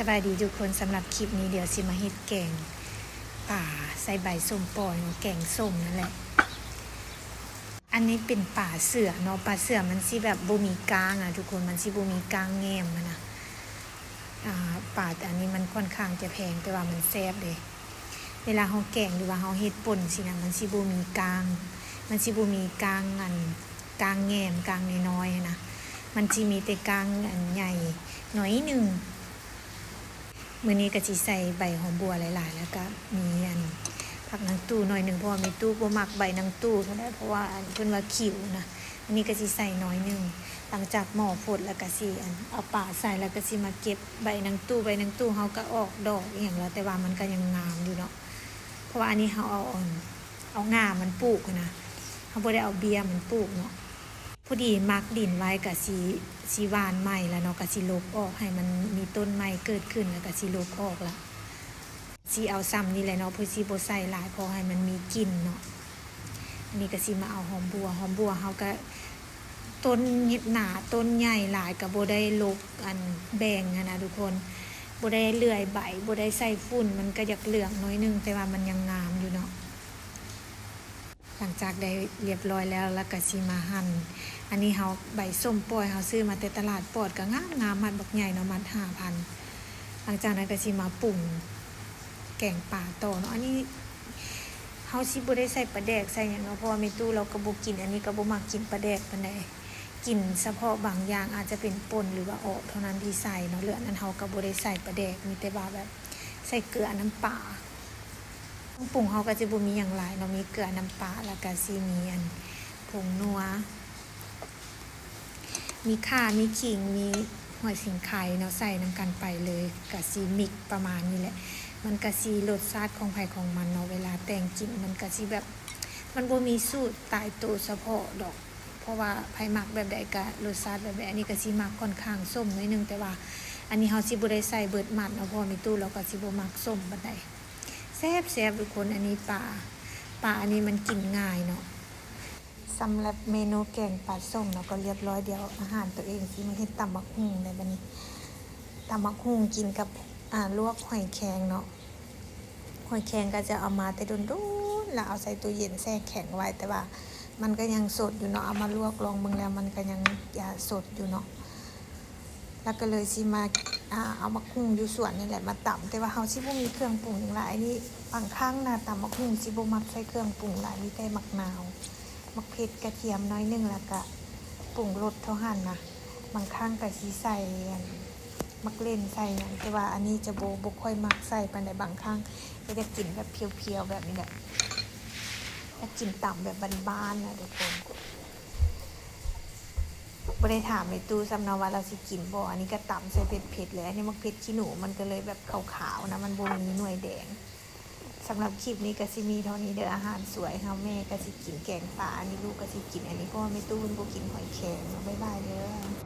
ສະບາຍດີທຸກຄົນ, ສຳລັບຄລິບນີ້ດຽວຊິມາເຮັດແກງປາໃສ່ໃບສົ້ມປ່ອຍເນາະ, ແກງສົ້ມນັ້ນແຫຼະ. ອັນນີ້ເປັນປາເສືອເນາະ, ປາເສືອມັນຊິແບບບໍ່ມີກ້າງອະທຸກຄົນ, ມັນຊິບໍ່ມີກ້າງແຫງມຫັ້ນນະ. ອາ ປາອັນນີ້ມັນຂ້ອນຂ້າງຈະແພງ ແຕ່ວ່າມັນແຊບເດ້. ເວລາເຮົາແກງ ຫຼືວ່າເຮົາເຮັດປົ່ນຊີ້ນະ ມັນຊິບໍ່ມີກ້າງ, ມັນຊິບໍ່ມີກ້າງອັນ ກ້າງແຫງມ ກ້າງນ້ອຍໆຫັ້ນນະ, ມັນຊິມີແຕ່ກ້າງອັນໃຫຍ່ໜ້ອຍໜຶ່ງ. ມື້ນີ້ກໍຊິໃສ່ໃບຫອມບົ່ວຫຼາຍໆ ແລ້ວກໍມີອັນຜັກນາງຕູ້ໜ້ອຍໜຶ່ງ ເພາະວ່າແມ່ຕູ້ບໍ່ມັກໃບນາງຕູ້ເທົ່າໃດ ເພາະວ່າອັນເພິ່ນວ່າຂິວນະ. ອັນນີ້ກໍຊິໃສ່ໜ້ອຍໜຶ່ງ. ຫຼັງຈາກໝໍ້ຟົດແລ້ວກໍຊິອັນເອົາປາໃສ່ ແລ້ວກໍຊິມາເກັບໃບນາງຕູ້. ໃບນາງຕູ້ເຮົາກໍອອກດອກອີ່ຫຍັງແລ້ວ ແຕ່ວ່າມັນກໍຍັງງາມຢູ່ເນາະ, ເພາະວ່າອັນນີ້ເຮົາເອົາອັນ ເອົາງ່າມັນປູກຫັ້ນນະ, ເຮົາບໍ່ໄດ້ເອົາເບ້ຍມັນປູກເນາະ. ພໍດີໝາກດິນໄວ້ ກະຊິ ຊິຫວ່ານໃໝ່ລະເນາະ, ກະຊິລົບອອກ ໃຫ້ມັນມີຕົ້ນໃໝ່ເກີດຂຶ້ນ ລະກະຊິລົບອອກລະ. ຊິເອົາຊ່ຳນີ້ແຫຼະເນາະ ເພື່ອຊິບໍ່ໃສ່ຫຼາຍ ເພາະໃຫ້ມັນມີກິ່ນເນາະ. ອັນນີ້ກະຊິມາເອົາຫອມບົ່ວ, ຫອມບົ່ວເຮົາກະ ຕົ້ນໜາ ຕົ້ນໃຫຍ່ຫຼາຍ ກະບໍ່ໄດ້ລົກອັນແບ່ງຫັ້ນນະທຸກຄົນ, ບໍ່ໄດ້ເລື່ອຍໃບ ບໍ່ໄດ້ໃສ່ຝຸ່ນ, ມັນກະຢາກເຫຼືອງໜ້ອຍໜຶ່ງ ແຕ່ວ່າມັນຍັງງາມຢູ່ເນາະ. ຫຼັງຈາກໄດ້ລຽບຮ້ອຍແລ້ວ ລະກະຊິມາຫັ່ນ. ອັນນີ້ເຮົາ ໃບສົ້ມປ່ອຍ ເຮົາຊື້ມາແຕ່ຕະຫຼາດປອດ ກະງາມໆ ມັດບັກໃຫຍ່ເນາະ, ມັດຫ້າພັນ. ຫຼັງຈາກນັ້ນກະຊິມາປຸງແກງປາຕໍ່ເນາະ. ອັນນີ້ເຮົາຊິບໍ່ໄດ້ໃສ່ປາແດກໃສ່ຫຍັງເນາະ ເພາະວ່າແມ່ຕູ້ລາວກະບໍ່ກິນ ອັນນີ້ກະບໍ່ມັກກິນປາແດກປານໃດ, ກິນສະເພາະບາງຢ່າງ ອາດຈະເປັນປົ່ນ ຫຼືວ່າເອາະເທົ່ານັ້ນທີ່ໃສ່ເນາະ. ເລື່ອງນັ້ນເຮົາກະບໍ່ໄດ້ໃສ່ປາແດກ ມີແຕ່ວ່າແບບໃສ່ເກືອ ນ້ຳປາ. ເຄື່ອງປຸງເຮົາກໍຈະບໍ່ມີຫຍັງຫຼາຍເນາະ, ມີເກືອ ນ້ຳປາ ແລ້ວກໍຊິມີອັນ ຜົງນົວ, ມີຂ່າ ມີຂີງ ມີຫອຍສີໄຄເນາະ, ໃສ່ນຳກັນໄປເລີຍ. ກໍຊິມິກປະມານນີ້ແຫຼະ, ມັນກໍຊິລົດຊາດຂອງໃຜຂອງມັນເນາະ. ເວລາແຕ່ງກິນມັນກໍຊິແບບ ມັນບໍ່ມີສູດຕາຍໂຕສະເພາະດອກ, ເພາະວ່າໃຜມັກແບບໃດກໍລົດຊາດແບບໃດ. ອັນນີ້ກໍຊິມັກຂ້ອນຂ້າງສົ້ມໜ້ອຍໜຶ່ງ, ແຕ່ວ່າອັນນີ້ເຮົາຊິບໍ່ໄດ້ໃສ່ເບິດມັດເນາະ, ເພາະວ່າແມ່ຕູ້ລາວກໍຊິບໍ່ມັກສົ້ມປານໃດ. ແຊບໆ ທຸກຄົນ, ອັນນີ້ປາ ປາອັນນີ້ມັນກິນງ່າຍເນາະ. ສຳລັບເມນູແກງປາສົ້ມເນາະ ກໍລຽບຮ້ອຍ. ດຽວອາຫານໂຕເອງຊິມາເຮັດຕຳບັກຫຸ່ງໄດ໋ບັດນີ້. ຕຳບັກຫຸ່ງກິນກັບ ອາ ລວກຫອຍແຄງເນາະ. ຫອຍແຄງກໍຈະເອົາມາແຕ່ດົນໆ ແລ້ວເອົາໃສ່ຕູ້ເຢັນແຊ່ແຂງໄວ້, ແຕ່ວ່າມັນກໍຍັງສົດຢູ່ເນາະ. ເອົາມາລວກລອງເບິ່ງແລ້ວ ມັນກໍຍັງ ອາ ສົດຢູ່ເນາະ. ແລ້ວກໍເລີຍຊິມາ ອາ ເອົາບັກຫຸ່ງຢູ່ສວນນີ້ແຫຼະມາຕຳ, ແຕ່ວ່າເຮົາຊິບໍ່ມີເຄື່ອງປຸງຫຍັງຫຼາຍ. ອັນນີ້ບາງຄັ້ງນະ ຕຳບັກຫຸ່ງຊິບໍ່ມັກໃສ່ເຄື່ອງປຸງຫຼາຍ, ມີແຕ່ໝາກນາວ ໝາກເຜັດ ກະທຽມໜ້ອຍໜຶ່ງ ແລ້ວກະປຸງລົດເທົ່າຫັ້ນນະ. ບາງຄັ້ງກະຊິໃສ່ອັນ ໝາກເລັ່ນໃສ່ຫຍັງ, ແຕ່ວ່າອັນນີ້ຈະບໍ່ ບໍ່ຄ່ອຍມັກໃສ່ປານໃດ. ບາງຄັ້ງກໍຢາກກິນແບບພຽວໆ ແບບນີ້ແຫຼະ, ຢາກກິນຕຳແບບບ້ານໆ ນະທຸກຄົນ. ບໍ່ໄດ້ຖາມແມ່ຕູ້ຊ້ຳເນາະວ່າລາວຊິກິນບໍ່. ອັນນີ້ກໍຕຳໃສ່ເຜັດໆ ເລີຍ. ອັນນີ້ໝາກເຜັດຂີ້ໜູ ມັນກໍເລີຍແບບຂາວໆ ນະ, ມັນບໍ່ມີໜ່ວຍແດງ. ສຳລັບຄລິບນີ້ກໍຊິມີເທົ່ານີ້ເດີ, ອາຫານສວຍເຮົາ. ແມ່ກໍຊິກິນແກງປາ, ອັນນີ້ລູກກໍຊິກິນອັນນີ້ ເພາະວ່າແມ່ຕູ້ເພິ່ນບໍ່ກິນຫອຍແຄງເນາະ. ບາຍບາຍເດີ.